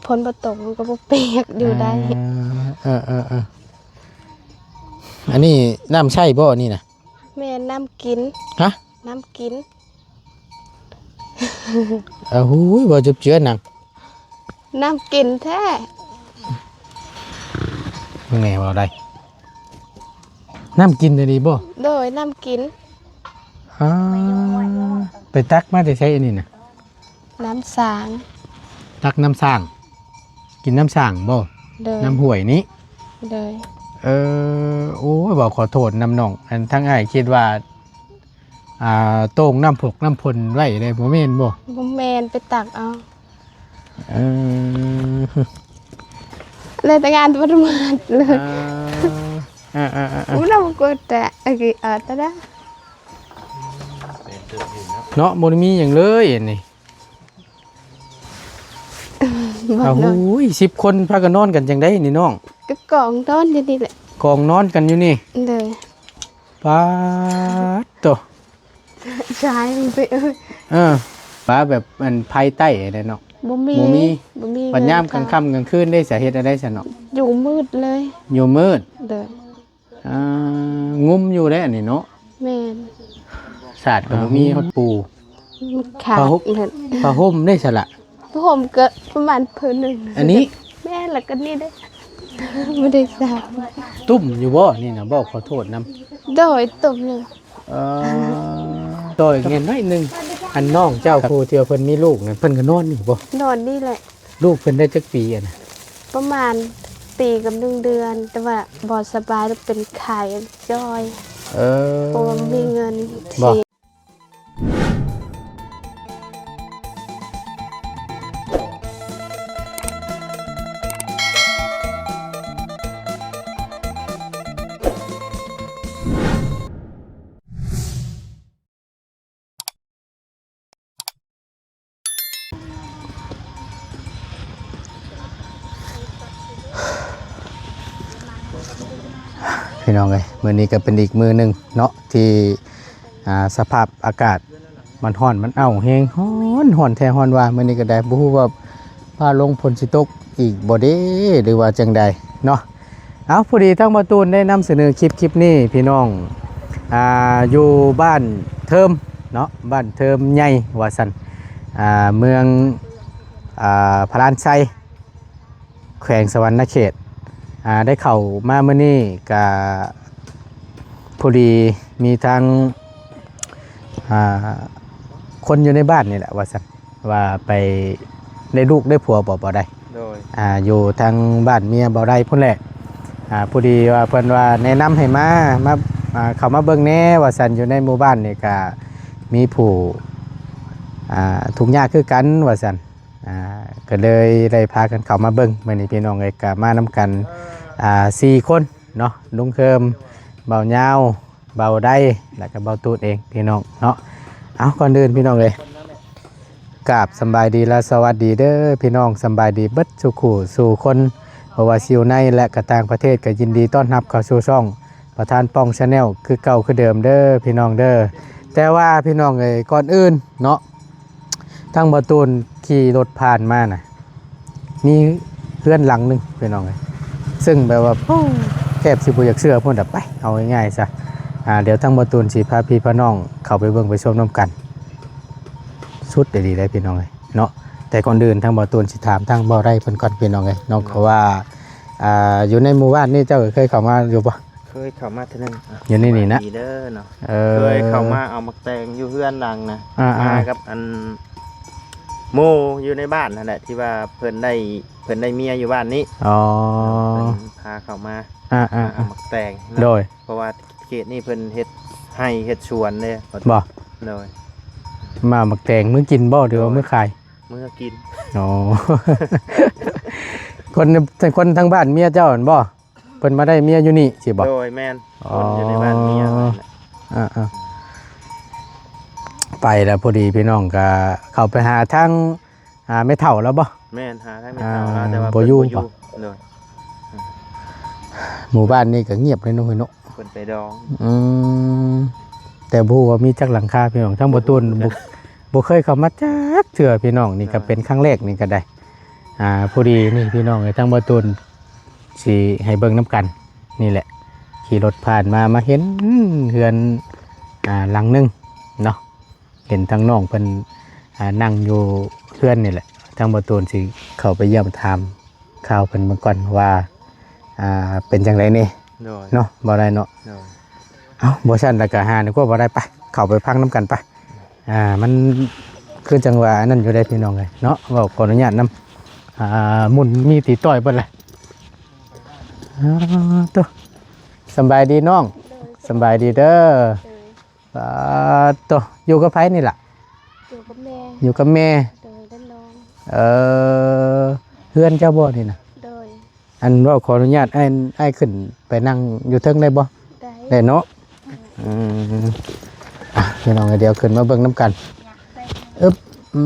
ຝົນບໍ່ຕົກມັນກໍບໍ່ເປຍກ ຢູ່ໄດ້. ເອີ ເອີ ເອີ ເອີ ອັນນີ້ນ້ຳໃຊ້ບໍ່ນີ້ນະ? ແມ່ນ ນ້ຳກິນ. ຮະ? ນ້ຳກິນ. ເອີ ຫູຍ ບໍ່ເຈັບເຈື່ອນນຳ ນ້ຳກິນແທ້. ແມ່ເວົ້າໄດ້ ນ້ຳກິນອີ່ຫຼີບໍ່? ໂດຍ ນ້ຳກິນ. ອາ ໄປຕັກມາແຕ່ໃສອັນນີ້ນະ? ນ້ຳສ້າງ. ຕັກນ້ຳສ້າງ ກິນນ້ຳສ້າງບໍ່? ໂດຍ. ນ້ຳຫ້ວຍນີ້? ໂດຍ. ເອີ ໂອ້ຍ ເວົ້າຂໍໂທດນຳນ້ອງ ອັນທາງອ້າຍຄິດວ່າ ອ່າ ໂຕ່ງນ້ຳພົກນ້ຳພົນໄວ້ເດ້ ບໍ່ແມ່ນບໍ່? ບໍ່ແມ່ນ ໄປຕັກເອົາ. ເອີ ແລ້ວແຕ່ງານປະມາດເລີຍ. ອ່າ ອ່າ ອ່າ ອ່າ ອຸ້ຍ ນ້ຳກົດແຕະ ເອີ ເອີ ຕະດາ ເນາະ ບໍ່ໄດ້ມີຫຍັງເລີຍອັນນີ້. ອ້າວ ໂອ້ຍ ສິບຄົນພາກັນນອນກັນຈັ່ງໃດນີ້ນ້ອງ? ກໍກອງນອນຢູ່ນີ້ແຫຼະ. ກອງນອນກັນຢູ່ນີ້? ໂດຍ. ປາດໂຕ ຊາຍມັນໄປເອີຍ. ເອີ ປາແບບອັນໄຟໃຕ້ແຫຼະເນາະ. ບໍ່ມີ ບໍ່ມີ ບໍ່ມີ. ບັດຍາມກາງຄ່ຳກາງຄືນເດ້ ສາເຮັດແນວໃດຊັ້ນເນາະ? ຢູ່ມືດເລີຍ. ຢູ່ມືດ? ໂດຍ. ອ່າ ງຸ່ມຢູ່ເດ້ອັນນີ້ເນາະ. ແມ່ນ. ສາດກໍບໍ່ມີ ອ່າ ຮອດປູ ມັນຂາດ. ຜ້າຫົ່ມ ເອີ ຜ້າຫົ່ມໄດ້ຊະລະ? ຜ້າຫົ່ມກໍປະມານຜືນໜຶ່ງ. ອັນນີ້? ແມ່ນ ແລ້ວກໍນີ້ເດ້ ບໍ່ໄດ້ສາດ. ຕຸ້ມຢູ່ບໍ່ນີ້ນະ? ເວົ້າຂໍໂທດນຳ. ໂດຍ ຕຸ້ມຢູ່. ເອີ ໂດຍ ແມ່ນໜ້ອຍໜຶ່ງ. ອັນນ້ອງເຈົ້າ ຄັບ ຜູ້ທີ່ວ່າເພິ່ນມີລູກນັ້ນ ເພິ່ນກໍນອນນີ້ບໍ່? ນອນນີ້ແຫຼະ. ລູກເພິ່ນໄດ້ຈັກປີອັນນະ? ປະມານປີກັບໜຶ່ງເດືອນ ແຕ່ວ່າບໍ່ສະບາຍ ແລ້ວເປັນໄຂ້ຈ່ອຍ. ເອີ ບໍ່ມີເງິນ. ບໍ່ ພີ່ນ້ອງເອີຍ ມື້ນີ້ກໍເປັນອີກມື້ໜຶ່ງເນາະ ທີ່ ອ່າ ສະພາບອາກາດມັນຮ້ອນ ມັນອ້າວແຮງ ຮ້ອນ ຮ້ອນແທ້ຮ້ອນວ່າ. ມື້ນີ້ກໍໄດ້ ບໍ່ຮູ້ວ່າຟ້າລົງຝົນຊິຕົກອີກບໍ່ເດ້ ຫຼືວ່າຈັ່ງໃດເນາະ. ເອົາ ພໍດີທາງບ່າວຕູນໄດ້ນຳສະເໜີຄລິບ ຄລິບນີ້ພີ່ນ້ອງ ອ່າ ຢູ່ບ້ານເທີມເນາະ ບ້ານເທີມໃຫຍ່ວ່າຊັ້ນ ອ່າ ເມືອງ ອ່າ ພະລານໄຊ ແຂວງສະຫວັນນະເຂດ ອ່າ ໄດ້ເຂົ້າມາມື້ນີ້ ກະພໍດີມີທາງ ອ່າ ຄົນຢູ່ໃນບ້ານນີ້ແຫຼະວ່າຊັ້ນ ວ່າໄປໄດ້ລູກໄດ້ຜົວບໍ່ ບໍ່ໄດ້ ໂດຍ ອ່າ ຢູ່ທາງບ້ານເມຍບໍ່ໄດ້ພຸ້ນແຫຼະ. ອ່າ ພໍດີວ່າເພິ່ນວ່າແນະນຳໃຫ້ມາ ມາ ອ່າ ເຂົ້າມາເບິ່ງແດ່ວ່າຊັ້ນ ຢູ່ໃນໝູ່ບ້ານນີ້ກະມີຜູ້ ອ່າ ທຸກຍາກຄືກັນວ່າຊັ້ນ. ອ່າ ກໍເລີຍໄດ້ພາກັນເຂົ້າມາເບິ່ງ ມື້ນີ້ພີ່ນ້ອງເອີຍ ກໍມານຳກັນ ອ່າ ສີ່ຄົນເນາະ ລຸງເຄີມ ບ່າວຍາວ ບ່າວໃດ ແລ້ວກໍບ່າວຕູດເອງ ພີ່ນ້ອງເນາະ. ເອົາ ກ່ອນອື່ນພີ່ນ້ອງເອີຍ ກາບສຳບາຍດີ ແລະ ສະຫວັດດີເດີພີ່ນ້ອງ ສຳບາຍດີເບິດສູ່ຄູ່ສູ່ຄົນ ບໍ່ວ່າຊິຢູ່ໃນ ແລະ ກໍຕ່າງປະເທດ ກໍຍິນດີຕ້ອນຮັບເຂົ້າສູ່ຊ່ອງປະທານປ່ອງ Channel ຄືເກົ່າຄືເດີມເດີພີ່ນ້ອງເດີ. ແຕ່ວ່າພີ່ນ້ອງເອີຍ ກ່ອນອື່ນເນາະ ທາງບ່າວຕູນຂີ່ລົດຜ່ານມານະ ມີເຮືອນຫຼັງໜຶ່ງພີ່ນ້ອງເອີຍ ເຊິ່ງແບບວ່າ ໂອ້ ແທບຊິບໍ່ຢາກເຊື່ອພຸ້ນດອກ ໄປ ເອົາງ່າຍໆຊະ. ອ່າ ດຽວທາງບ່າວຕູນຊິພາພີ່ພານ້ອງເຂົ້າໄປເບິ່ງໄປຊົມນຳກັນ ສຸດອີ່ຫຼີເດ້ພີ່ນ້ອງເອີຍເນາະ. ແຕ່ກ່ອນອື່ນທາງບ່າວຕູນຊິຖາມທາງບ່າວໃດເພິ່ນກ່ອນພີ່ນ້ອງເອີຍເນາະ ເພາະວ່າ ອ່າ ຢູ່ໃນໝູ່ບ້ານນີ້ເຈົ້າເຄີຍເຂົ້າມາຢູ່ບໍ່? ເຄີຍເຂົ້າມາເທື່ອໜຶ່ງ. ຢູ່ໃນນີ້ນະ? ສະບາຍດີເດີເນາະ. ເອີ ເຄີຍເຂົ້າມາເອົາໝາກແຕງຢູ່ເຮືອນຫຼັງນະ. ອ່າໆ ມາກັບອັນ ໝູ່ຢູ່ໃນບ້ານຫັ້ນແຫຼະ ທີ່ວ່າເພິ່ນໄດ້ ເພິ່ນໄດ້ເມຍຢູ່ບ້ານນີ້. ອໍ ເພິ່ນພາເຂົ້າມາ ອ່າໆ ເອົາໝາກແຕງເນາະ. ໂດຍ ເພາະວ່າເຂດນີ້ເພິ່ນເຮັດໄຮ່ເຮັດສວນເດ້. ບໍ່? ໂດຍ ມາເອົາໝາກແຕງມື້ກິນບໍ່ ຫຼືວ່າ ໂດຍ ມື້ຂາຍ? ມື້ກິນ. ອໍ ຄົນ ຄົນທາງບ້ານເມຍເຈົ້າຫັ້ນບໍ່? ເພິ່ນມາໄດ້ເມຍຢູ່ນີ້ຊິບໍ່? ໂດຍ ແມ່ນ. ອໍ ຄົນຢູ່ໃນບ້ານເມຍ. ອ່າໆ ໄປແລ້ວ ພໍດີພີ່ນ້ອງກໍເຂົ້າໄປຫາທາງ ອ່າ ແມ່ເຖົ້າລາວບໍ່? ແມ່ນ ຫາທາງແມ່ເຖົ້າລາວ ອ່າ ແຕ່ວ່າບໍ່ຢູ່ ເພິ່ນບໍ່ຢູ່. ບໍ່? ໂດຍ ໝູ່ບ້ານນີ້ກໍງຽບເລີຍເນາະ ເນາະ ເພິ່ນໄປດອງ. ອືມ ແຕ່ບໍ່ຮູ້ວ່າມີຈັກຫຼັງຄາພີ່ນ້ອງ ທາງບ່າວຕູນ ບໍ່ ບໍ່ເຄີຍເຂົ້າມາຈັກເທື່ອພີ່ນ້ອງ ນີ້ກໍເປັນຄັ້ງແລກນີ້ກໍໄດ້. ອ່າ ພໍດີນີ້ພີ່ນ້ອງເອີຍ ທາງບ່າວຕູນຊິໃຫ້ເບິ່ງນຳກັນນີ້ແຫຼະ ຂີ່ລົດຜ່ານມາ ມາເຫັນເຮືອນ ອ່າ ຫຼັງໜຶ່ງເນາະ ເຫັນທາງນ້ອງເພິ່ນ ອ່າ ນັ່ງຢູ່ເຮືອນນີ້ແຫຼະ ທາງບ່າວຕູນຊິເຂົ້າໄປຢ້ຽມຖາມຂ່າວເພິ່ນເບິ່ງກ່ອນວ່າ ອ່າ ເປັນຈັ່ງໃດແດ່ ໂດຍ ເນາະ ບໍ່ໄດ້ເນາະ ໂດຍ ເອົ້າ ບໍ່ຊັ້ນລະກະຫານີ້ກວ່າ ບໍ່ໄດ້ ໄປ ເຂົ້າໄປຟັງນຳກັນ ໄປ ອ່າ ມັນຄືຈັ່ງວ່າອັນນັ້ນຢູ່ເດ້ພີ່ນ້ອງເອີຍເນາະ ເວົ້າຂໍອະນຸຍາດນຳ ອ່າ ໝຸ່ນມີຕີຕ້ອຍເບິດແຫຼະ ອ່າ ໂຕ ສຳບາຍດີນ້ອງ ໂດຍ ສຳບາຍດີເດີ ໂດຍ ອ່າ ໂຕ ຢູ່ກັບໃຜນີ້ລະ? ຢູ່ກັບແມ່ ຢູ່ກັບແມ່ ໂດຍ ແລະນ້ອງ ເອີ ເຮືອນເຈົ້າບໍ່ນີ້ນະ? ໂດຍ ອັນ ເວົ້າຂໍອະນຸຍາດ ອ້າຍ ອ້າຍຂຶ້ນໄປນັ່ງຢູ່ເທິງໄດ້ບໍ່? ໄດ້ ໄດ້ເນາະ ອືມ ອືມ ອ່ະ ພີ່ນ້ອງ ດຽວຂຶ້ນມາເບິ່ງນຳກັນ ອຶບ ອື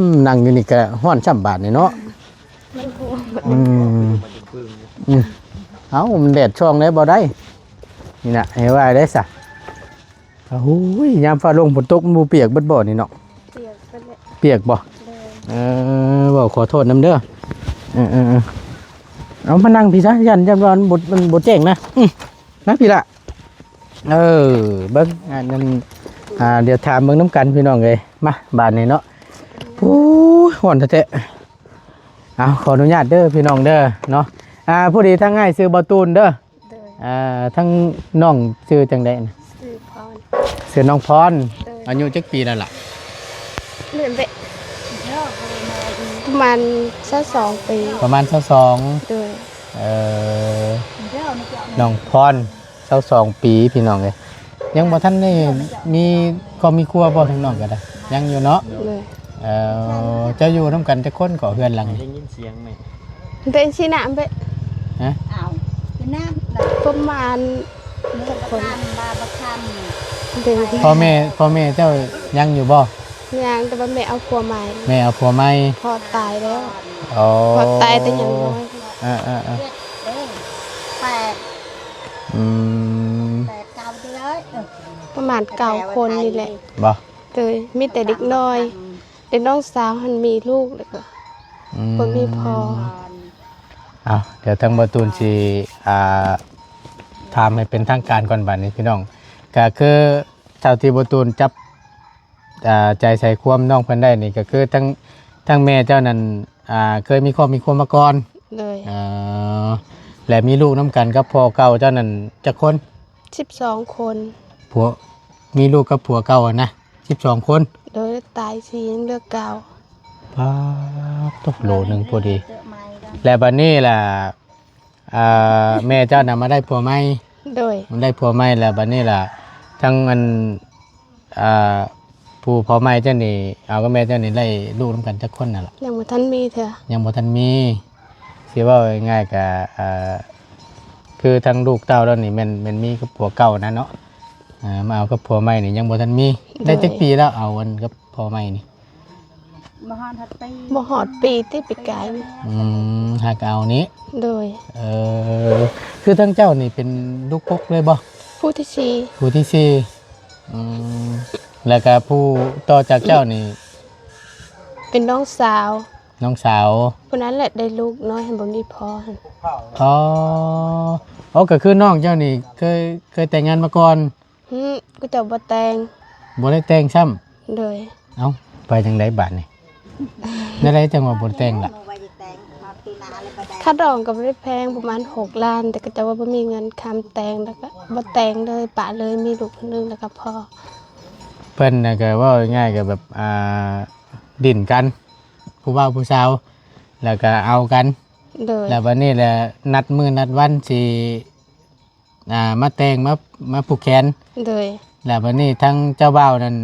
ມ ນັ່ງຢູ່ນີ້ກະຮ້ອນຊ້ຳບາດນີ້ເນາະ ມັນຮ້ອນ ອືມ ອືມ ເອົ້າ ມັນແດດຊ່ອງໄດ້ບໍ່ໄດ້ ນີ້ນະ ໃຫ້ວ່າໄດ້ຊະ ໂອ້ຍ ຍາມຟ້າລົງຝົນຕົກ ມັນບໍ່ປຽກເບິດບໍ່ນີ້ເນາະ? ປຽກເບິດແຫຼະ ປຽກບໍ່? ໂດຍ ເອີ ເວົ້າຂໍໂທດນຳເດີ ເອີໆໆ ເອົາມານັ່ງພີ້ຊະ ຢ້ານ ຢ້ານວ່າມັນບໍ່ ມັນບໍ່ແຈ້ງນະ ອືມ ມາພີ້ລະ ເອີ ເບິ່ງ ອັນນັ້ນ ອ່າ ດຽວຖາມເບິ່ງນຳກັນພີ່ນ້ອງເອີຍ ມາບາດນີ້ເນາະ ໂອ້ຍ ຮ້ອນແທ້ໆ ເອົາ ຂໍອະນຸຍາດເດີພີ່ນ້ອງເດີເນາະ ອ່າ ພໍດີທາງອ້າຍຊື່ບ່າວຕູນເດີ ໂດຍ ອ່າ ທາງນ້ອງຊື່ຈັ່ງໃດນະ? ຊື່ພອນ ຊື່ນ້ອງພອນ ໂດຍ ອາຍຸຈັກປີແລ້ວລະ? ປະມານຊາວສອງປີ ປະມານຊາວສອງ ໂດຍ ເອີ ນ້ອງພອນ ຊາວສອງປີພີ່ນ້ອງເອີຍ ຍັງບໍ່ທັນໄດ້ມີຄອບມີຄົວບໍ່ ທາງນ້ອງກະໄດ້ ຍັງຢູ່ເນາະ ໂດຍ ເອີ ເຈົ້າຢູ່ນຳກັນຈັກຄົນເກາະ ເຮືອນຫຼັງນີ້? ໄດ້ຍິນສຽງແມ່ ເປັນຊິນະເບະ ຮະ? ອ້າວ ເປັນນານ ປະມານ ເມື່ອປະທານມາປະທານ ເປັນ ພໍ່ແມ່ ພໍ່ແມ່ເຈົ້າຍັງຢູ່ບໍ່? ຍັງ ແຕ່ວ່າແມ່ເອົາຜົວໃໝ່ ແມ່ເອົາຜົວໃໝ່ ພໍ່ຕາຍແລ້ວ ອໍ ພໍ່ຕາຍແຕ່ຍັງນ້ອຍ ເອີໆໆ ເຈັດເດ້ ແປດ ອືມ ແປດເກົ້າເດ້ ເອີ ປະມານເກົ້າຄົນນີ້ແຫຼະ ບໍ່? ໂດຍ ມີແຕ່ເດັກນ້ອຍ ແຕ່ນ້ອງສາວຫັ້ນມີລູກແລ້ວກໍ ອືມ ບໍ່ມີພໍ່ ເອົ້າ ດຽວທາງບ່າວຕູນຊິ ອ່າ ຖາມໃຫ້ເປັນທາງການກ່ອນບາດນີ້ພີ່ນ້ອງ ກະຄືເທົ່າທີ່ບ່າວຕູນຈັບ ອ່າ ໃຈໃສ່ຄວາມນ້ອງເພິ່ນໄດ້ນີ້ ກະຄືທັງ ທັງແມ່ເຈົ້ານັ້ນ ອ່າ ເຄີຍມີຄອບມີຄົວມາກ່ອນ ໂດຍ ເອີ ແລະ ມີລູກນຳກັນກັບພໍ່ເກົ່າເຈົ້ານັ້ນຈັກຄົນ? ສິບສອງຄົນ ຜົວ ມີລູກກັບຜົວເກົ່າຫັ້ນນະ ສິບສອງຄົນ ໂດຍ ຕາຍສີ່ ຍັງເຫຼືອເກົ້າ ປາດໂທ້ ໂຫຼໜຶ່ງພໍດີ ແລະ ບາດນີ້ລະ ອ່າ ແມ່ເຈົ້ານະມາໄດ້ຜົວໃໝ່ ໂດຍ ມາໄດ້ຜົວໃໝ່ແລ້ວ ບາດນີ້ລະ ທັງອັນ ອ່າ ຜູ້ພໍ່ໃໝ່ເຈົ້ານີ້ ເອົາກັບແມ່ເຈົ້ານີ້ໄດ້ລູກນຳກັນຈັກຄົນນະລະ? ຍັງບໍ່ທັນມີເທື່ອ ຍັງບໍ່ທັນມີ ຊິເວົ້າງ່າຍໆ ກະ ອ່າ ຄືທັງລູກເຕົ້າລາວນີ້ແມ່ນ ແມ່ນມີກັບຜົວເກົ່ານະເນາະ ອ່າ ມາເອົາກັບຜົວໃໝ່ນີ້ຍັງບໍ່ທັນມີ ໂດຍ ໄດ້ຈັກປີແລ້ວ ເອົາອັນກັບພໍ່ໃໝ່ນີ້? ບໍ່ຮອດ ຮອດປີ ບໍ່ຮອດປີຕິ ປີກາຍນີ້ ອືມ ຫາກະເອົານີ້ ໂດຍ ເອີ ຄືທາງເຈົ້ານີ້ເປັນລູກກົກເລີຍບໍ່? ຜູ້ທີສີ່ ຜູ້ທີສີ່ ອືມ ແລ້ວກະຜູ້ຕໍ່ຈາກເຈົ້ານີ້ ເປັນນ້ອງສາວ ນ້ອງສາວ ຜູ້ນັ້ນແຫຼະໄດ້ລູກນ້ອຍ ບໍ່ມີພໍ່ຫັ້ນ ອໍ ອໍ ກະຄືນ້ອງເຈົ້ານີ້ເຄີຍ ເຄີຍແຕ່ງງານມາກ່ອນ? ຫື ເຂົາເຈົ້າບໍ່ແຕ່ງ ບໍ່ໄດ້ແຕ່ງຊ້ຳ ໂດຍ ເອົ້າ ໄປຈັ່ງໃດບາດນີ້ ແນວໃດຈັ່ງວ່າບໍ່ແຕ່ງລະ? ຄ່າດອງກະບໍ່ໄດ້ແພງ ປະມານຫົກລ້ານ ແຕ່ເຂົາເຈົ້າວ່າບໍ່ມີເງິນຄ້ຳແຕ່ງ ແລ້ວກະບໍ່ແຕ່ງເລີຍ ປະເລີຍ ມີລູກຄົນໜຶ່ງແລ້ວກະພໍ ເພິ່ນນະກະເວົ້າງ່າຍໆ ກະແບບ ອ່າ ດິ້ນກັນ ຜູ້ບ່າວຜູ້ສາວ ແລ້ວກະເອົາກັນ ໂດຍ ແລ້ວບາດນີ້ລະ ນັດມື້ນັດວັນຊິ ອ່າ ມາແຕ່ງ ມາ ມາຜູກແຂນ ໂດຍ ແລ້ວບາດນີ້ທາງເຈົ້າບ່າວນັ້ນ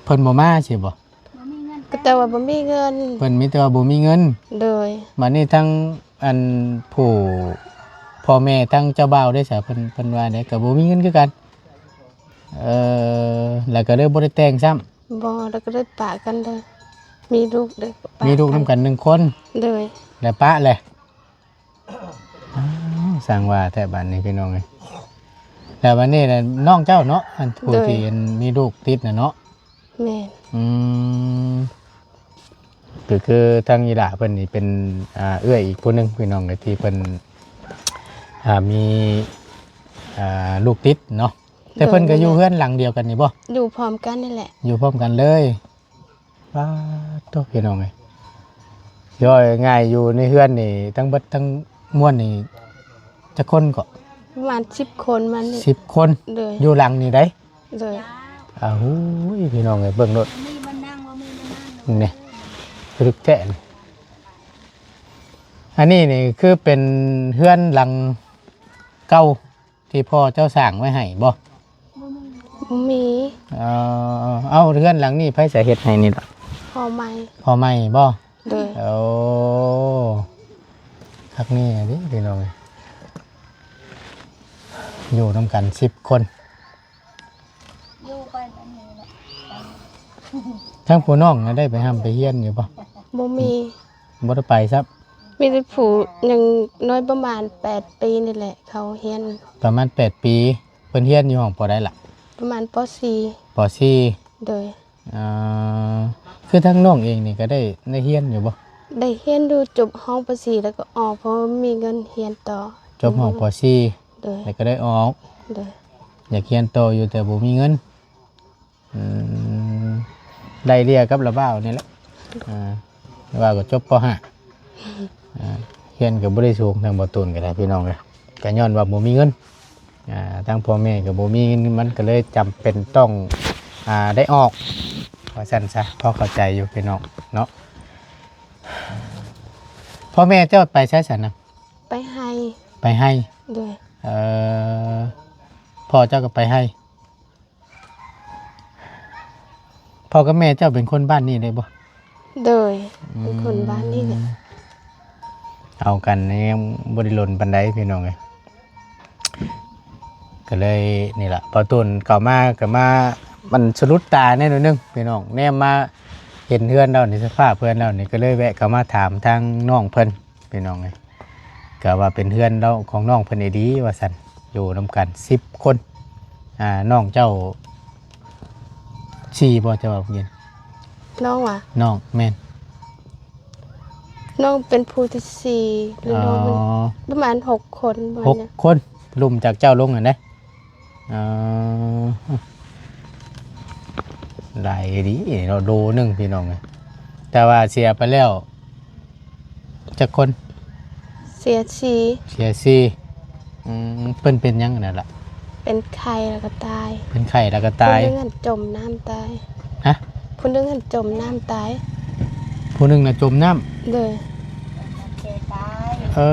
ເພິ່ນບໍ່ມາຊີ້ບໍ່? ກະແຕ່ວ່າບໍ່ມີເງິນ ເພິ່ນມີແຕ່ວ່າບໍ່ມີເງິນ ໂດຍ ບາດນີ້ທາງ ອັນ ຜູ້ ພໍ່ແມ່ທາງເຈົ້າບ່າວເດ້ຊະ ເພິ່ນ ເພິ່ນວ່າໃດ ກະບໍ່ມີເງິນຄືກັນ ເອີ ແລ້ວກະເລີຍບໍ່ໄດ້ແຕ່ງຊ້ຳ ບໍ່ ແລ້ວກະເລີຍປະກັນເລີຍ ມີລູກເລີຍປະ ມີລູກນຳກັນໜຶ່ງຄົນ ໂດຍ ແລ້ວປະແຫຼະ ອ້າວ ຊ່າງວ່າແທ້ບາດນີ້ພີ່ນ້ອງເອີຍ ແລ້ວບາດນີ້ນະ ນ້ອງເຈົ້າເນາະ ອັນຜູ້ ໂດຍ ທີ່ ອັນ ມີລູກຕິດນະເນາະ ແມ່ນ ອືມ ກໍຄືທາງອີ່ຫຼ້າເພິ່ນນີ້ເປັນ ອ່າ ເອື້ອຍອີກຜູ້ໜຶ່ງ ພີ່ນ້ອງເອີຍ ທີ່ເພິ່ນ ອ່າ ມີ ອ່າ ລູກຕິດເນາະ. ແຕ່ເພິ່ນກໍຢູ່ເຮືອນຫຼັງດຽວກັນນີ້ບໍ່? ຢູ່ພ້ອມກັນນີ້ແຫຼະ. ຢູ່ພ້ອມກັນເລີຍ. ປາດໂທ້ ພີ່ນ້ອງເອີຍ ເວົ້າງ່າຍໆ ຢູ່ໃນເຮືອນນີ້ ທັງເບິດທັງມວນນີ້ ຈັກຄົນເກາະ? ປະມານສິບຄົນ ປະມານນີ້. ສິບຄົນ. ໂດຍ. ຢູ່ຫຼັງນີ້ໃດ໋? ໂດຍ. ອ້າວ ໂອ້ຍ ພີ່ນ້ອງເອີຍ ເບິ່ງໂລດ ນີ້ ລຶກແທ້ນີ້. ອັນນີ້ນີ້ຄືເປັນເຮືອນຫຼັງເກົ່າ ທີ່ພໍ່ເຈົ້າສ້າງໄວ້ໃຫ້ບໍ່? ບໍ່ມີ. ເອີ ເອົາ ເຮືອນຫຼັງນີ້ໃຜສະເຮັດໃຫ້ນີ້ລະ? ພໍ່ໃໝ່. ພໍ່ໃໝ່ບໍ່? ໂດຍ. ໂອ້ ຄັກແນ່ເດ້ພີ່ນ້ອງ ຢູ່ນຳກັນສິບຄົນ. ຢູ່ໄປແບບນີ້ແຫຼະ. ທາງຜູ້ນ້ອງນະ ໄດ້ໄປຮ່ຳໄປຮຽນຢູ່ບໍ່? ບໍ່ມີ. ບໍ່ໄດ້ໄປຊ້ຳ. ມີແຕ່ຜູ້ຍັງນ້ອຍປະມານແປດປີນີ້ແຫຼະ ເຂົາຮຽນ. ປະມານແປດປີ. ເພິ່ນຮຽນຢູ່ຫ້ອງປໍໃດລະ? ປະມານປໍສີ່. ປໍສີ່. ໂດຍ. ອ່າ ຄືທາງນ້ອງເອງນີ້ກໍໄດ້ ໄດ້ຮຽນຢູ່ບໍ່? ໄດ້ຮຽນຢູ່ ຈົບຫ້ອງປໍສີ່ແລ້ວກໍອອກ ເພາະວ່າມີເງິນຮຽນຕໍ່. ຈົບຫ້ອງປໍສີ່. ໂດຍ. ແລ້ວກໍໄດ້ອອກ. ໂດຍ. ຢາກຮຽນຕໍ່ຢູ່ແຕ່ບໍ່ມີເງິນ. ອືມ ໄລ່ເລ່ຍກັບລະບ່າວນີ້ແຫຼະ. ອ່າ ລະບ່າວກໍຈົບປໍຫ້າ. ອ່າ ຮຽນກໍບໍ່ໄດ້ສູງ ທາງບ່າວຕູນກໍໄດ້ ພີ່ນ້ອງເອີຍ ກໍຍ້ອນວ່າບໍ່ມີເງິນ. ອ່າ ທາງພໍ່ແມ່ກໍບໍ່ມີເງິນ ມັນກໍເລີຍຈຳເປັນຕ້ອງ ອ່າ ໄດ້ອອກ ວ່າຊັ້ນຊະ. ພໍເຂົ້າໃຈຢູ່ພີ່ນ້ອງເນາະ. ພໍ່ແມ່ເຈົ້າໄປໃສຊັ້ນນະ? ໄປໄຮ່. ໄປໄຮ່. ໂດຍ. ເອີ ພໍ່ເຈົ້າກໍໄປໄຮ່. ພໍ່ກັບແມ່ເຈົ້າເປັນຄົນບ້ານນີ້ເລີຍບໍ່? ໂດຍ. ອືມ ເປັນຄົນບ້ານນີ້ແຫຼະ. ເອົາກັນຍັງບໍ່ໄດ້ດົນປານໃດພີ່ນ້ອງເອີຍ. ກໍເລີຍນີ້ລະ ບ່າວຕູນເຂົ້າມາກໍມາ ມັນສະດຸດຕາແດ່ໜ້ອຍໜຶ່ງພີ່ນ້ອງ ແນມມາເຫັນເຮືອນລາວນີ້ ສະພາບເຮືອນລາວນີ້ ກໍເລີຍແວະເຂົ້າມາຖາມທາງນ້ອງເພິ່ນ ພີ່ນ້ອງເອີຍ. ກໍວ່າເປັນເຮືອນລາວ ຂອງນ້ອງເພິ່ນອີ່ຫຼີວ່າຊັ້ນ ຢູ່ນຳກັນສິບຄົນ. ອ່າ ນ້ອງເຈົ້າສີ່ບໍ່ ເຈົ້າວ່າເມື່ອກີ້? ນ້ອງຫວາ? ນ້ອງ ແມ່ນ. ນ້ອງເປັນຜູ້ທີສີ່. ອໍ ລູກນ້ອງມັນປະມານຫົກຄົນ. ຫົກຄົນ ລຸມຈາກເຈົ້າລົງຫັ້ນເດ້. ອໍ ຫຼາຍອີ່ຫຼີເນາະ ໂດໜຶ່ງພີ່ນ້ອງເອີຍ. ແຕ່ວ່າເສຍໄປແລ້ວຈັກຄົນ? ເສຍສີ່. ເສຍສີ່. ອືມ ເພິ່ນເປັນຫຍັງນັ້ນລະ? ເປັນໄຂ້ແລ້ວກໍຕາຍ. ເປັນໄຂ້ແລ້ວກໍຕາຍ. ຜູ້ໜຶ່ງຫັ້ນຈົມນ້ຳຕາຍ. ຮະ? ຜູ້ໜຶ່ງຫັ້ນຈົມນ້ຳຕາຍ. ຜູ້ໜຶ່ງນະຈົມນ້ຳ? ໂດຍ. ເອີ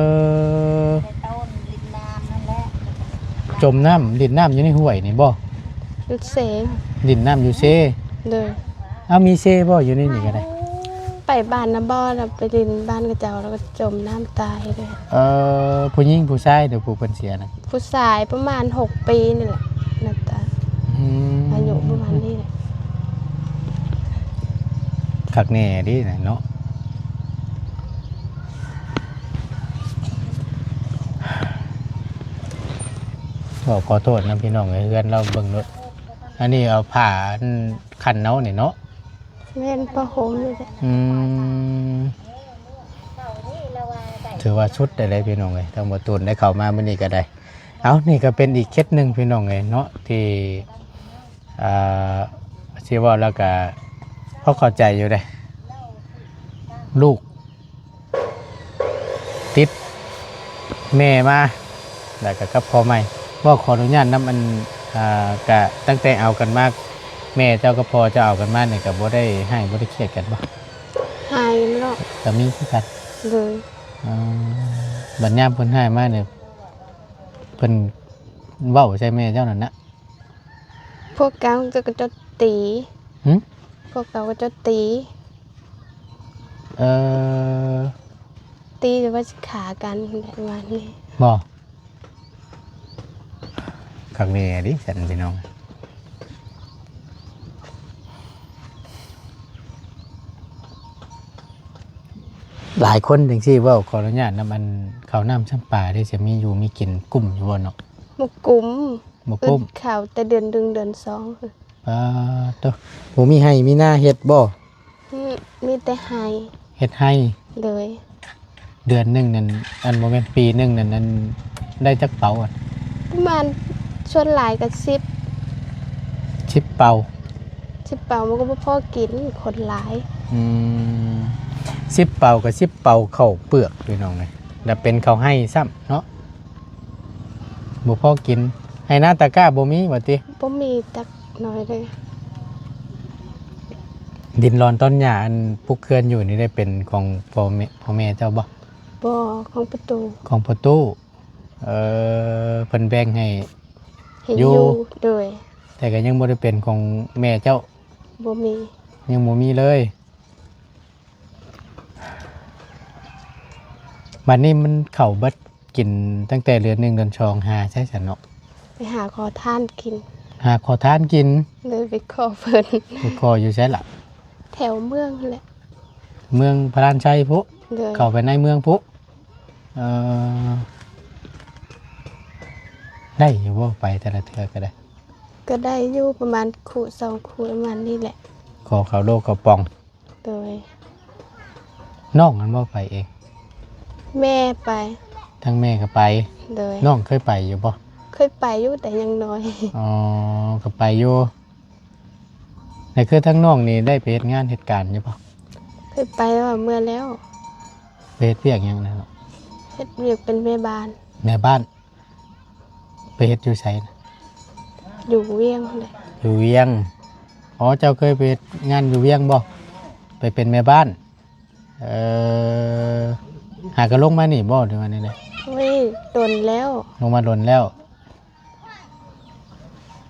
ຈົມນ້ຳ ຫຼິ້ນນ້ຳຢູ່ໃນຫ້ວຍນີ້ບໍ່? ຢູ່ເຊ. ຫຼິ້ນນ້ຳຢູ່ເຊ? ໂດຍ. ເອົາ ມີເຊບໍ່ ຢູ່ໃນນີ້ກໍໄດ້? ໄປບ້ານນະບໍ່ ແລ້ວໄປຫຼິ້ນບ້ານເຂົາເຈົ້າ ແລ້ວກໍຈົມນ້ຳຕາຍເດ້. ເອີ ຜູ້ຍິງຜູ້ຊາຍເດີ ຜູ້ເພິ່ນເສຍນະ? ຜູ້ຊາຍປະມານຫົກປີນີ້ແຫຼະ ໜ້າຕາ. ອືມ ອາຍຸປະມານນີ້ແຫຼະ. ຄັກແນ່ເດ້ນະເນາະ. ຂໍ ຂໍໂທດນຳພີ່ນ້ອງເອີຍ ເຮືອນລາວເບິ່ງໂລດ. ອັນນີ້ເອົາຜ້າອັນຄັນເອົານີ້ເນາະ. ແມ່ນ ຜ້າຫົ່ມນີ້ແຫຼະ. ອືມ ຖືວ່າສຸດໄດ້ເລີຍພີ່ນ້ອງເອີຍ. ທາງບ່າວຕູນໄດ້ເຂົ້າມາມື້ນີ້ກໍໄດ້. ເອົາ ນີ້ກໍເປັນອີກເຂດໜຶ່ງພີ່ນ້ອງເອີຍເນາະ ທີ່ ອ່າ ຊິເວົ້າແລ້ວກະພໍເຂົ້າໃຈຢູ່ເດ້ ລູກຕິດແມ່ມາ ແລ້ວກະກັບພໍ່ໃໝ່. ເວົ້າຂໍອະນຸຍາດນຳ ອັນ ອ່າ ກະຕັ້ງແຕ່ເອົາກັນມາ ແມ່ເຈົ້າກັບພໍ່ເຈົ້າເອົາກັນມານີ້ ກະບໍ່ໄດ້ຮ້າຍບໍ່ໄດ້ຄຽດກັນບໍ່? ຮ້າຍເນາະ. ກະມີຄືກັນ. ໂດຍ. ອ່າ ບັດຍາມເພິ່ນຮ້າຍມານີ້ ເພິ່ນເວົ້າໃສ່ແມ່ເຈົ້ານັ້ນນະ? ພວກເຂົາກໍຈະຕີ. ຫື? ພວກເຂົາກໍຈະຕີ. ເອີ ຕີແຕ່ວ່າຊິຂ້າກັນປະມານນີ້. ບໍ່? ຄັກແນ່ເດ້ຊັ້ນພີ່ນ້ອງ. ຫຼາຍຄົນຈັ່ງຊີ້ເວົ້າ ຂໍອະນຸຍາດນຳ ອັນເຂົ້ານ້ຳຊຳປາເດ້ ຈະມີຢູ່ມີກິນ ກຸ້ມຢູ່ບໍ່ເນາະ? ບໍ່ກຸ້ມ. ບໍ່ກຸ້ມ. ເພິ່ນເຂົ້າແຕ່ເດືອນໜຶ່ງເດືອນສອງ. ປາດໂທ້ ບໍ່ມີໄຮ່ມີນາເຮັດບໍ່? ອືມ ມີແຕ່ໄຮ່. ເຮັດໄຮ່ ໂດຍ ເດືອນໜຶ່ງນັ້ນ ອັນ ບໍ່ແມ່ນ ປີໜຶ່ງນັ້ນ ອັນ ໄດ້ຈັກເປົາອະ? ປະມານ ສ່ວນຫຼາຍກໍສິບ ສິບເປົາ ສິບເປົາມັນກໍບໍ່ພໍກິນ ຄົນຫຼາຍ ອືມ ສິບເປົາກໍສິບເປົາເຂົ້າເປືອກ ພີ່ນ້ອງເອີຍ ແລ້ວເປັນເຂົ້າໄຮ່ຊ້ຳເນາະ ບໍ່ພໍກິນ ໄຮ່ນາຕາກ້າບໍ່ມີວ່າຕິ? ບໍ່ມີຈັກໜ້ອຍເລີຍ ດິນລອນຕອນຫຍ້າ ອັນ ປຸກເຮືອນຢູ່ນີ້ ໄດ້ເປັນຂອງພໍ່ແມ່ ພໍ່ແມ່ເຈົ້າບໍ່? ບໍ່ ຂອງປະຕູ ຂອງປະຕູ ເອີ ເພິ່ນແບ່ງໃຫ້ ໃຫ້ຢູ່ ຢູ່ ໂດຍ ແຕ່ກໍຍັງບໍ່ໄດ້ເປັນຂອງແມ່ເຈົ້າ ບໍ່ມີ ຍັງບໍ່ມີເລີຍ ບັດນີ້ມັນເຂົ້າເບິດ ກິນຕັ້ງແຕ່ເດືອນໜຶ່ງເດືອນສອງ ຫາໃສຊັ້ນເນາະ? ໄປຫາຂໍທານກິນ ຫາຂໍທານກິນ ໂດຍ ໄປຂໍເພິ່ນ ໄປຂໍຢູ່ໃສລະ? ແຖວເມືອງຫັ້ນແຫຼະ ເມືອງພະລານໄຊພຸ້ນ ໂດຍ ເຂົ້າໄປໃນເມືອງພຸ້ນ ເອີ ໄດ້ຢູ່ບໍ່ ໄປແຕ່ລະເທື່ອກໍໄດ້? ກໍໄດ້ຢູ່ ປະມານຄູ່ສອງຄູ່ ປະມານນີ້ແຫຼະ ຂໍເຂົ້າໂລກເຂົ້າປ່ອງ ໂດຍ ນ້ອງຫັ້ນບໍ່ໄປເອງ? ແມ່ໄປ ທັງແມ່ກໍໄປ ໂດຍ ນ້ອງເຄີຍໄປຢູ່ບໍ່? ເຄີຍໄປຢູ່ ແຕ່ຍັງນ້ອຍ ອໍ ກໍໄປຢູ່ ແລ້ວຄືທາງນ້ອງນີ້ໄດ້ໄປເຮັດງານເຮັດການຢູ່ບໍ່? ເຄີຍໄປ ແຕ່ວ່າເມື່ອແລ້ວ ໄປເຮັດວຽກຫຍັງນະ? ເຮັດວຽກເປັນແມ່ບ້ານ ແມ່ບ້ານ ໄປເຮັດຢູ່ໃສນະ? ຢູ່ວຽງພຸ້ນແຫຼະ ຢູ່ວຽງ ອໍ ເຈົ້າເຄີຍໄປເຮັດງານຢູ່ວຽງບໍ່? ໄປເປັນແມ່ບ້ານ ເອີ ຫາກໍລົງມານີ້ບໍ່ ຫຼືວ່າແນວໃດ? ໂອ້ຍ ດົນແລ້ວ ລົງມາດົນແລ້ວ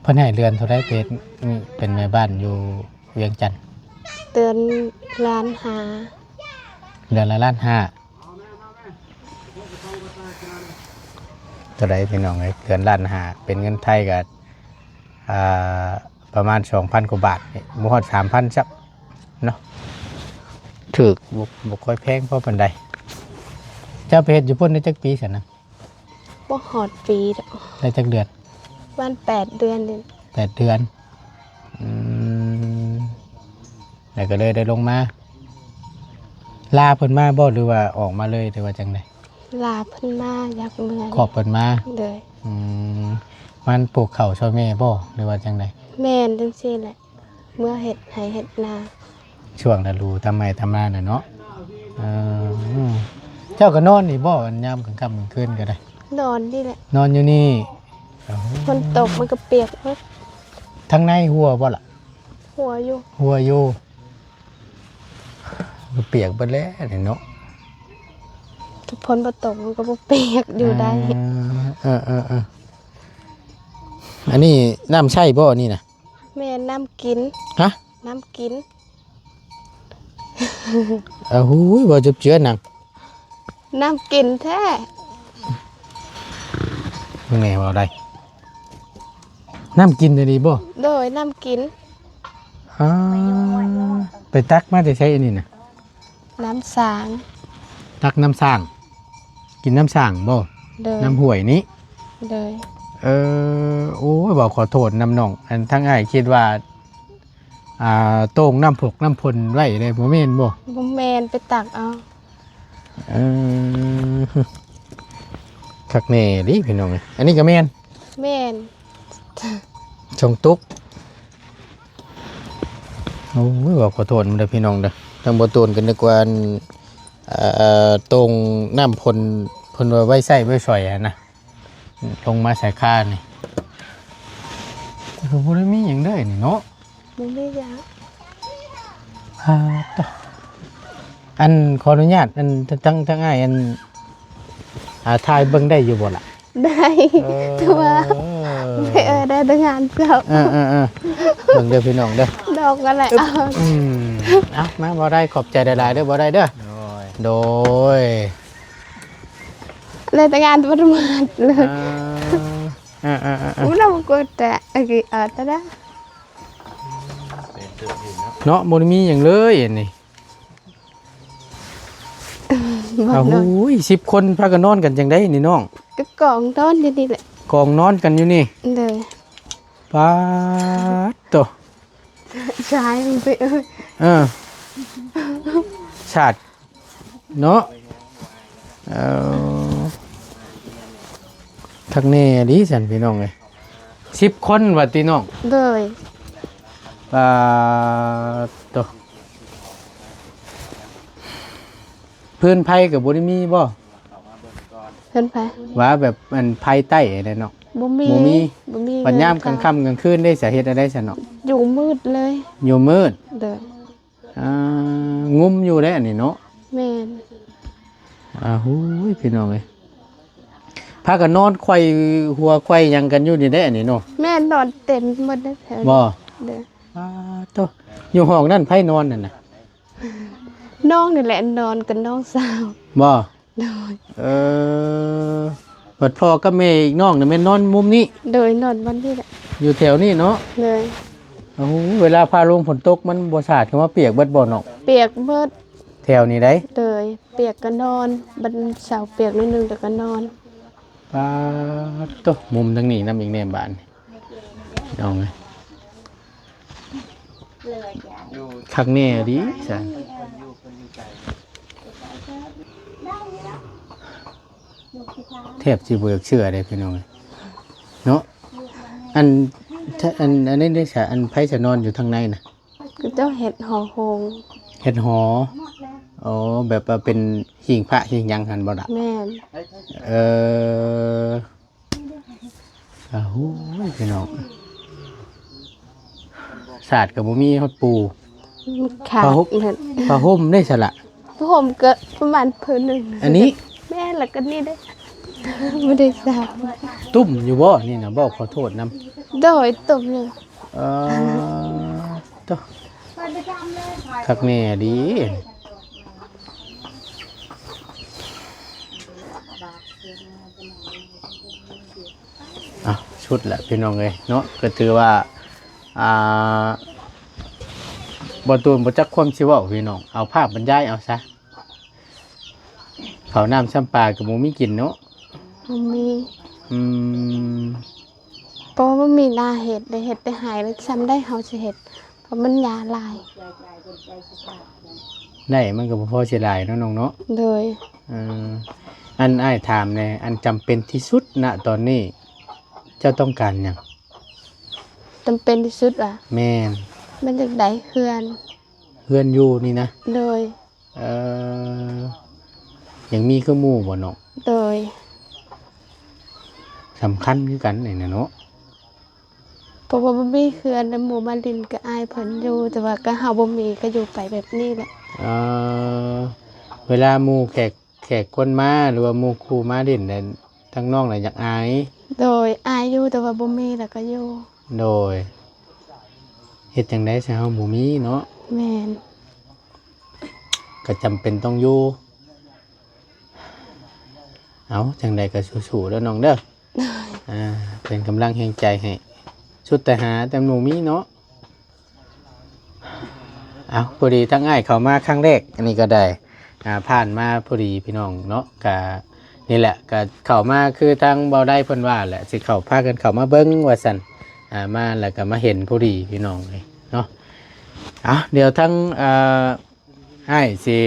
ເພິ່ນໃຫ້ເດືອນເທົ່າໃດ ເປັນ ເປັນແມ່ບ້ານຢູ່ວຽງຈັນ? ເດືອນລ້ານຫ້າ ເດືອນລະລ້ານຫ້າ ເທົ່າໃດພີ່ນ້ອງເອີຍ ເດືອນລ້ານຫ້າ ເປັນເງິນໄທກໍ ອ່າ ປະມານສອງພັນກວ່າບາດນີ້ ບໍ່ຮອດສາມພັນຊ້ຳເນາະ ຖືກ ບໍ່ ບໍ່ຄ່ອຍແພງພໍປານໃດ ເຈົ້າໄປເຮັດຢູ່ພຸ້ນໄດ້ຈັກປີຊັ້ນນະ? ບໍ່ຮອດປີດອກ ໄດ້ຈັກເດືອນ? ປະມານແປດເດືອນນີ້ ແປດເດືອນ ອືມ ແລ້ວກໍເລີຍໄດ້ລົງມາ ລາເພິ່ນມາບໍ່ ຫຼືວ່າອອກມາເລີຍ ຫຼືວ່າຈັ່ງໃດ? ລາເພິ່ນມາ ຢາກເມືອ ຂອບເພິ່ນມາ ໂດຍ ອືມ ມັນປູກເຂົ້າຊ່ອຍແມ່ບໍ່ ຫຼືວ່າຈັ່ງໃດ? ແມ່ນ ຈັ່ງຊີ້ແຫຼະ ເມືອເຮັດໄຮ່ເຮັດນາ ຊ່ວງລະດູທຳໄຮ່ທຳນານະເນາະ ເອີ ເຈົ້າກໍນອນນີ້ບໍ່ ຍາມກາງຄ່ຳກາງຄືນກໍໄດ້? ນອນນີ້ແຫຼະ ນອນຢູ່ນີ້ ຝົນຕົກມັນກໍປຽກເບິດ ທາງໃນຮົ່ວບໍ່ລະ? ຮົ່ວຢູ່ ຮົ່ວຢູ່ ກໍປຽກເບິດແລ້ວນີ້ເນາະ ຖ້າຝົນບໍ່ຕົກມັນກໍບໍ່ປຽກ ຢູ່ໄດ້ ເອີ ເອີໆໆ ອັນນີ້ນ້ຳໃຊ້ບໍ່ ອັນນີ້ນະ? ແມ່ນ ນ້ຳກິນ ຮະ? ນ້ຳກິນ ເອົາ ຫູຍ ເວົ້າເຈັບເຈືອນນະ ນ້ຳກິນແທ້ ແມ່ເວົ້າໄດ້ ນ້ຳກິນອີ່ຫຼີບໍ່? ໂດຍ ນ້ຳກິນ ອາ ໄປຕັກມາແຕ່ໃສອັນນີ້ນະ? ນ້ຳສ້າງ ຕັກນ້ຳສ້າງ ກິນນ້ຳສ້າງບໍ່? ໂດຍ ນ້ຳຫ້ວຍນີ້ ໂດຍ ເອີ ໂອ້ຍ ເວົ້າຂໍໂທດນຳນ້ອງ ອັນທາງອ້າຍຄິດວ່າ ອ່າ ໂຕ່ງນ້ຳພົກນ້ຳພົນໄວ້ເດ້ ບໍ່ແມ່ນບໍ່? ບໍ່ແມ່ນ ໄປຕັກເອົາ ເອີ ຄັກແນ່ເດ້ພີ່ນ້ອງເອີຍ ອັນນີ້ກໍແມ່ນ ແມ່ນ ສອງຕຸກ ໂອ້ຍ ເວົ້າຂໍໂທດນຳເດີພີ່ນ້ອງເດີ ທາງບໍ່ຕູນກໍນຶກວ່າ ອັນ ເອີ ໂຕ່ງນ້ຳພົນ ເພິ່ນວ່າໄວ້ໃຊ້ໄວ້ສອຍຫັ້ນນະ ລົງມາໃສ່ຄານີ້ ແຕ່ກໍບໍ່ໄດ້ມີຫຍັງເດ້ນີ້ເນາະ ບໍ່ມີຫຍັງ ອ່າ ຕະ ອັນ ຂໍອະນຸຍາດ ອັນ ທາງ ທາງອ້າຍ ອັນ ອ່າ ຖ່າຍເບິ່ງໄດ້ຢູ່ບໍ່ລະ? ໄດ້ ເອີ ຖືວ່າ ເອີ ໄດ້ ໄດ້ແຕ່ງານເຈົ້າ ເອີໆໆ ເບິ່ງເດີພີ່ນ້ອງເດີ ດອກນັ້ນແຫຼະ ອືມ ເອົາ ມາ ບໍ່ໄດ້ ຂອບໃຈຫຼາຍໆເດີ ບໍ່ໄດ້ເດີ ໂດຍ ໂດຍ ໄດ້ແຕ່ງານປະມາດເລີຍ ເອີ ເອີໆໆໆ ອຸນະບໍ່ກົດແຕະ ເອີ ເອີ ຕະດາ ເນາະ ບໍ່ໄດ້ມີຫຍັງເລີຍອັນນີ້ ເອົາ ໂອ້ຍ ສິບຄົນພາກັນນອນກັນຈັ່ງໃດນີ້ນ້ອງ? ກໍກອງນອນຢູ່ນີ້ແຫຼະ ກອງນອນກັນຢູ່ນີ້ ໂດຍ ປາດໂຕ ຊາຍມັນໄປເອີຍ ເອີ ຊາດ ເນາະ. ເອີ ຄັກແນ່ອີ່ຫຼີຊັ້ນພີ່ນ້ອງເອີຍ ສິບຄົນວ່າຕິນ້ອງ. ໂດຍ. ປາດໂຕ ພື້ນໄຟກໍບໍ່ໄດ້ມີບໍ່? ເຮືອນໃຜ? ວ່າແບບອັນໄຟໃຕ້ຫັ້ນແຫຼະເນາະ. ບໍ່ມີ ບໍ່ມີ ບໍ່ມີ. ບັດຍາມກາງຄ່ຳກາງຄືນເດ້ ສາເຮັດແນວໃດຊັ້ນເນາະ? ຢູ່ມືດເລີຍ. ຢູ່ມືດ. ໂດຍ. ອ່າ ງຸ່ມຢູ່ເດ້ອັນນີ້ເນາະ. ແມ່ນ. ອ່າ ໂອ້ຍ ພີ່ນ້ອງເອີຍ ພາກັນນອນໄຂວ້ຫົວໄຂວ້ຫຍັງກັນຢູ່ນີ້ເດ້ອັນນີ້ເນາະ. ແມ່ນ ນອນເຕັມໝົດເດ້ແຖວນີ້. ບໍ່? ໂດຍ. ປາດໂຕ ຢູ່ຫ້ອງນັ້ນໃຜນອນນັ້ນນະ? ນ້ອງນີ້ແຫຼະນອນກັບນ້ອງສາວ. ບໍ່? ໂດຍ. ເອີ ບັດພໍ່ກັບແມ່ອີກນ້ອງນີ້ແມ່ນນອນມຸມນີ້? ໂດຍ ນອນບ່ອນນີ້ແຫຼະ. ຢູ່ແຖວນີ້ເນາະ? ໂດຍ. ໂອ້ ເວລາຟ້າລົງຝົນຕົກມັນບໍ່ສາດ ຄືວ່າປຽກເບິດບໍ່ນ້ອງ? ປຽກເບິດ. ແຖວນີ້ໃດ? ໂດຍ. ປຽກກໍນອນ ບັດເຊົ້າປຽກໜ້ອຍໜຶ່ງແລ້ວກໍນອນ. ປາດໂຕ ມຸມທາງນີ້ນຳອີກແດ່ບາດນີ້ ນ້ອງເອີຍ. ຄັກແນ່ດີຊັ້ນ ແທບຊິບໍ່ຢາກເຊື່ອເດ້ພີ່ນ້ອງເອີຍເນາະ. ອັນ ອັນ ອັນນີ້ເດ້ຊະ ອັນໃຜຈະນອນຢູ່ທາງໃນນະ? ເຂົາເຈົ້າເຮັດຫໍໂຮງ. ເຮັດຫໍ? ອໍ ແບບວ່າເປັນຫິ້ງພະຫິ້ງຫຍັງຫັ້ນບໍ່ລະ? ແມ່ນ. ເອີ ໂອ້ຍ ພີ່ນ້ອງ ສາດກໍບໍ່ມີ ຮອດປູ ຂາດ ຜ້າຫົ່ມ ເບິດ ຜ້າຫົ່ມໄດ້ຊະລະ? ຜ້າຫົ່ມກໍປະມານຜືນໜຶ່ງ. ອັນນີ້? ແມ່ນ ແລ້ວກໍນີ້ເດ້ ບໍ່ໄດ້ສາດ. ຕຸ້ມຢູ່ບໍ່ນີ້ນະ? ເວົ້າຂໍໂທດນຳ. ໂດຍ ຕຸ້ມຢູ່. ເອີ ໂຕ ຄັກແນ່ດີ. ອ່ະ ສຸດລະພີ່ນ້ອງເອີຍເນາະ ກໍຖືວ່າ ອ່າ ບໍ່ຕູນບໍ່ຈັກຄວາມຊິເວົ້າພີ່ນ້ອງ ເອົາພາບບັນຍາຍເອົາຊະ. ເຂົ້ານ້ຳຊ້ຳປາກໍບໍ່ມີກິນເນາະ? ບໍ່ມີ. ອືມ ເພາະວ່າບໍ່ມີນາເຮັດ ໄດ້ເຮັດແຕ່ໄຮ່ ແລ້ວຊ່ຳໃດເຮົາຊິເຮັດ ເພາະມັນຫຍ້າຫຼາຍ. ໄດ້ມັນກໍບໍ່ພໍຊິຫຼາຍເນາະນ້ອງເນາະ. ໂດຍ. ເອີ ອັນອ້າຍຖາມແດ່ ອັນຈຳເປັນທີ່ສຸດນະຕອນນີ້ ເຈົ້າຕ້ອງການຫຍັງ? ຈຳເປັນທີ່ສຸດຫວາ? ແມ່ນ. ມັນຢາກໄດ້ເຮືອນ. ເຮືອນຢູ່ນີ້ນະ? ໂດຍ. ເອີ ຢາກມີຄືໝູ່ບໍ່ນ້ອງ? ໂດຍ. ສຳຄັນຄືກັນນີ້ນະເນາະ. ເພາະວ່າບໍ່ມີເຮືອນ ແລ້ວໝູ່ມາຫຼິ້ນກໍອາຍເພິ່ນຢູ່ ແຕ່ວ່າກໍເຮົາບໍ່ມີ ກໍຢູ່ໄປແບບນີ້ແຫຼະ. ເອີ ເວລາໝູ່ແຂກ ແຂກຄົນມາ ຫຼືວ່າໝູ່ຄູ່ມາຫຼິ້ນ ແລ້ວທາງນ້ອງລະຢາກອາຍ? ໂດຍ ອາຍຢູ່ ແຕ່ວ່າບໍ່ມີລະກໍຢູ່. ໂດຍ. ເຮັດຈັ່ງໃດຊະ ເຮົາບໍ່ມີເນາະ? ແມ່ນ. ກໍຈຳເປັນຕ້ອງຢູ່. ເອົາ ຈັ່ງໃດກໍສູ້ໆເດີນ້ອງເດີ. ອ່າ ເປັນກຳລັງແຮງໃຈໃຫ້ ສຸດແຕ່ຫາແຕ່ບໍ່ມີເນາະ. ເອົາ ພໍດີທາງອ້າຍເຂົ້າມາຄັ້ງແລກ ອັນນີ້ກໍໄດ້ ອ່າ ຜ່ານມາພໍດີພີ່ນ້ອງເນາະ. ກະນີ້ແຫຼະ ກະເຂົ້າມາຄືທາງເບົາໄດເພິ່ນວ່າແຫຼະ ຊິເຂົ້າ ພາກັນເຂົ້າມາເບິ່ງວ່າຊັ້ນ. ອ່າ ມາແລ້ວກໍມາເຫັນພໍດີພີ່ນ້ອງເອີຍເນາະ. ເອົາ ດຽວທາງ ອ່າ ອ້າຍຊິ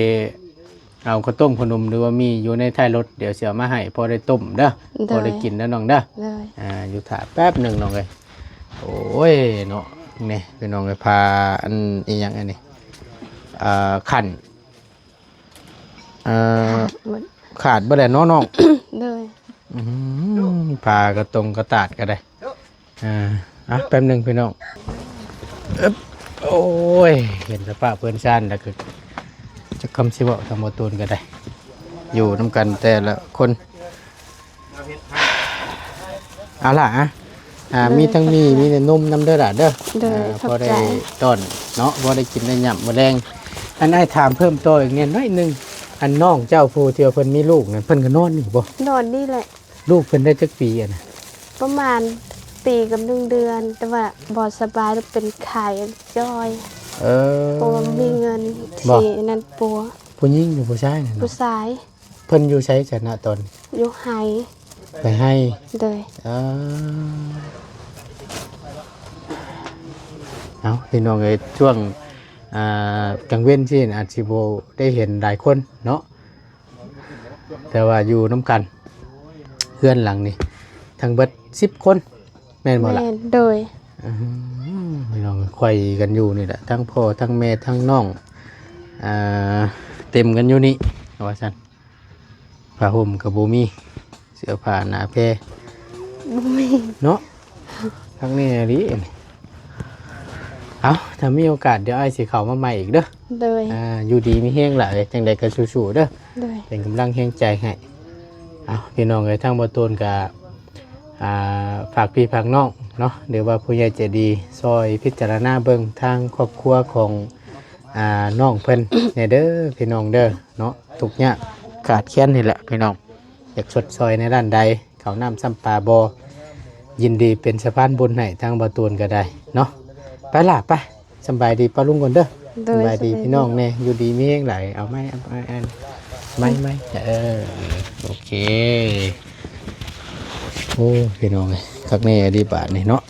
ເອົາເຂົ້າຕົ້ມເຂົ້າໜົມ ຫຼືວ່າມີຢູ່ໃນທ້າຍລົດ ດຽວຊິເອົາມາໃຫ້ພໍໄດ້ຕົ້ມເດີ. ໂດຍ. ພໍໄດ້ກິນເດີນ້ອງເດີ. ໂດຍ. ອ່າ ຢູ່ຖ້າແປັບໜຶ່ງນ້ອງເອີຍ. ໂອ້ຍເນາະ ນີ້ພີ່ນ້ອງເອີຍ ພາ ອັນອີ່ຫຍັງອັນນີ້ ອ່າ ຂັ້ນ ເອີ ຂາດບໍ່ໄດ້ເນາະນ້ອງ. ໂດຍ. ອືມ ພາກະຕົງກະຕາດກໍໄດ້. ອ່າ ອ່ະ ແປັບໜຶ່ງພີ່ນ້ອງ. ເອີບ ໂອ້ຍ ເຫັນສະພາບເພື່ອນຊານແລ້ວກໍຈັກຄຳຊິເວົ້າ ທາງບໍ່ຕູນກໍໄດ້ ຢູ່ນຳກັນແຕ່ລະຄົນ. ເອົາລະ ອ່າ ມີທັງໝີ່ ມີແຕ່ນົມນຳເດີຫຼານເດີ. ໂດຍ. ອ່າ ຂອບໃຈ. ພໍໄດ້ຕ້ອນເນາະ ພໍໄດ້ກິນໄດ້ຫຍ້ຳມື້ແລງ. ອັນອ້າຍຖາມເພີ່ມຕໍ່ອີກແດ່ໜ້ອຍໜຶ່ງ ອັນນ້ອງເຈົ້າຜູ້ທີ່ວ່າເພິ່ນມີລູກນັ້ນ ເພິ່ນກໍນອນນີ້ບໍ່? ນອນນີ້ແຫຼະ. ລູກເພິ່ນໄດ້ຈັກປີອັນນະ? ປະມານປີກັບໜຶ່ງເດືອນ ແຕ່ວ່າບໍ່ສະບາຍ ເປັນໄຂ້ຈ່ອຍ. ເອີ ເພາະວ່າບໍ່ມີເງິນ. ບໍ່ ຊິນັ້ນປົວ. ຜູ້ຍິງຫຼືຜູ້ຊາຍນະ? ຜູ້ຊາຍ. ເພິ່ນຢູ່ໃສຊະນະຕອນ? ຢູ່ໄຮ່. ໄປໄຮ່? ໂດຍ. ເອີ ເອົາ ພີ່ນ້ອງເອີຍ ຊ່ວງ ອ່າ ກາງເວັນຊີ້ອາດຊິບໍ່ໄດ້ເຫັນຫຼາຍຄົນເນາະ. ແຕ່ວ່າຢູ່ນຳກັນ ເຮືອນຫຼັງນີ້ທັງເບິດສິບຄົນ ແມ່ນບໍ່ລະ? ແມ່ນ ໂດຍ ອືມ ພີ່ນ້ອງ ໄຂວ້ກັນຢູ່ນີ້ແຫຼະ ທັງພໍ່ທັງແມ່ທັງນ້ອງ ອ່າ ເຕັມກັນຢູ່ນີ້ ວ່າຊັ້ນ. ຜ້າຫົ່ມກໍບໍ່ມີ ເສື້ອຜ້າໜ້າແພ ບໍ່ມີ ເນາະ ຄັກແນ່ອີ່ຫຼີ. ເອົ້າ ຖ້າມີໂອກາດ ດຽວອ້າຍຊິເຂົ້າມາໃໝ່ອີກເດີ. ໂດຍ ອ່າ ຢູ່ດີມີແຮງຫຼາຍ ຈັ່ງໃດກໍສູ້ໆເດີ. ໂດຍ ເປັນກຳລັງແຮງໃຈໃຫ້. ເອົ້າ ພີ່ນ້ອງເອີຍ ທາງບໍ່ຕູນກໍ ອ່າ ຝາກພີ່ຝາກນ້ອງເນາະ ຫຼືວ່າຜູ້ໃຫຍ່ໃຈດີ ຊ່ອຍພິຈາລະນາເບິ່ງທາງຄອບຄົວຂອງ ອ່າ ນ້ອງເພິ່ນແດ່ເດີ ພີ່ນ້ອງເດີເນາະ. ທຸກຍາກຂາດແຄນນີ້ແຫຼະ ພີ່ນ້ອງ ຢາກຊົດຊ່ອຍໃນດ້ານໃດ ເຂົ້ານ້ຳຊ້ຳປາບໍ່ ຍິນດີເປັນສະພານບຸນໃຫ້ທາງບໍ່ຕູນກໍໄດ້ເນາະ. ໄປລະ ໄປ ສຳບາຍດີປ້າລຸງກ່ອນເດີ. ໂດຍ ສຳບາຍດີ ສະບາຍດີ ພີ່ນ້ອງແດ່ ຢູ່ດີມີແຮງຫຼາຍ. ເອົາໄມ້ ເອົາໄມ້ ໄມ້ ໄມ້ ເອີ ໂອເຄ. ໂອ້ ພີ່ນ້ອງເອີຍ ຄັກແນ່ອີ່ຫຼີບາດນີ້ເນາະ.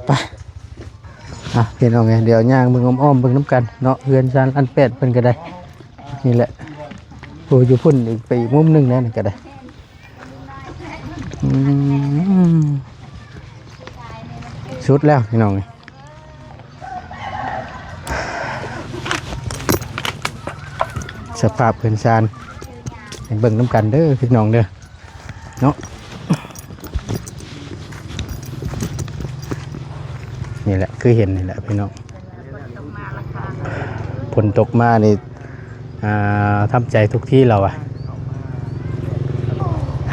ໄປ ອ່ະ ພີ່ນ້ອງເອີຍ ດຽວຍ່າງເບິ່ງອ້ອມໆເບິ່ງນຳກັນເນາະ ເຮືອນຊານອັນແປດເພິ່ນກໍໄດ້. ນີ້ແຫຼະ ໂອ້ ຢູ່ພຸ້ນອີກ ໄປອີກມຸມໜຶ່ງແລ້ວນີ້ກໍໄດ້. ອືມ ສຸດແລ້ວ ພີ່ນ້ອງເອີຍ ສະພາບເຮືອນຊານ ໃຫ້ເບິ່ງນຳກັນເດີ ພີ່ນ້ອງເດີເນາະ. ນີ້ແຫຼະ ຄືເຫັນນີ້ແຫຼະ ພີ່ນ້ອງ. ຝົນຕົກມານີ້ ອ່າ ທຳໃຈທຸກທີ່ແລ້ວວ່າ.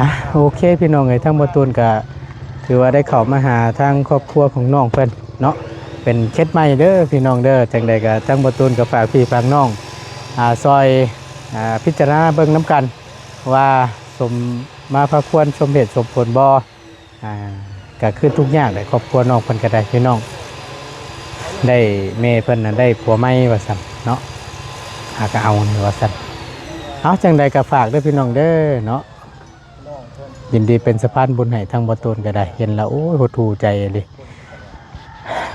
ອ່ະ ໂອເຄ ພີ່ນ້ອງເອີຍ ທາງບໍ່ຕູນກະຖືວ່າໄດ້ເຂົ້າມາຫາທາງຄອບຄົວຂອງນ້ອງເພິ່ນເນາະ ເປັນເຂດໃໝ່ເດີ ພີ່ນ້ອງເດີ. ຈັ່ງໃດກະທາງບໍ່ຕູນກະຝາກພີ່ຝາກນ້ອງ ອ່າ ຊ່ອຍ ອ່າ ພິຈາລະນາເບິ່ງນຳກັນວ່າ ສົມມາພາຄວນ ສົມເຫດສົມຜົນບໍ່. ອ່າ ກະຄືທຸກຍາກແຫຼະ ຄອບຄົວນ້ອງເພິ່ນກະໄດ້ ພີ່ນ້ອງ ໄດ້ແມ່ເພິ່ນນະໄດ້ຜົວໃໝ່ວ່າຊັ້ນເນາະ ຫາກະເອົານີ້ວ່າຊັ້ນ. ເອົາ ຈັ່ງໃດກະຝາກເດີ ພີ່ນ້ອງເດີເນາະ ຍິນດີເປັນສະພານບຸນໃຫ້ທາງບໍ່ຕູນກະໄດ້. ເຫັນແລ້ວ ໂອ້ຍ ຫົດຫູ່ໃຈອີ່ຫຼີ.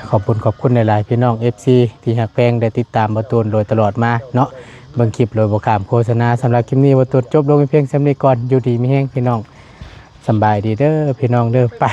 ຂອບຄຸນ ຂອບຄຸນຫຼາຍໆ ພີ່ນ້ອງ ເອັຟຊີ ທີ່ຮັກແພງ ໄດ້ຕິດຕາມບໍ່ຕູນໂດຍຕະຫຼອດມາເນາະ ເບິ່ງຄລິບໂດຍບໍ່ຂ້າມໂຄສະນາ. ສຳລັບຄລິບນີ້ ບໍ່ຕູນຈົບລົງພຽງສ່ຳນີ້ກ່ອນ. ຢູ່ດີມີແຮງ ພີ່ນ້ອງ ສຳບາຍດີເດີ ພີ່ນ້ອງເດີ. ໄປ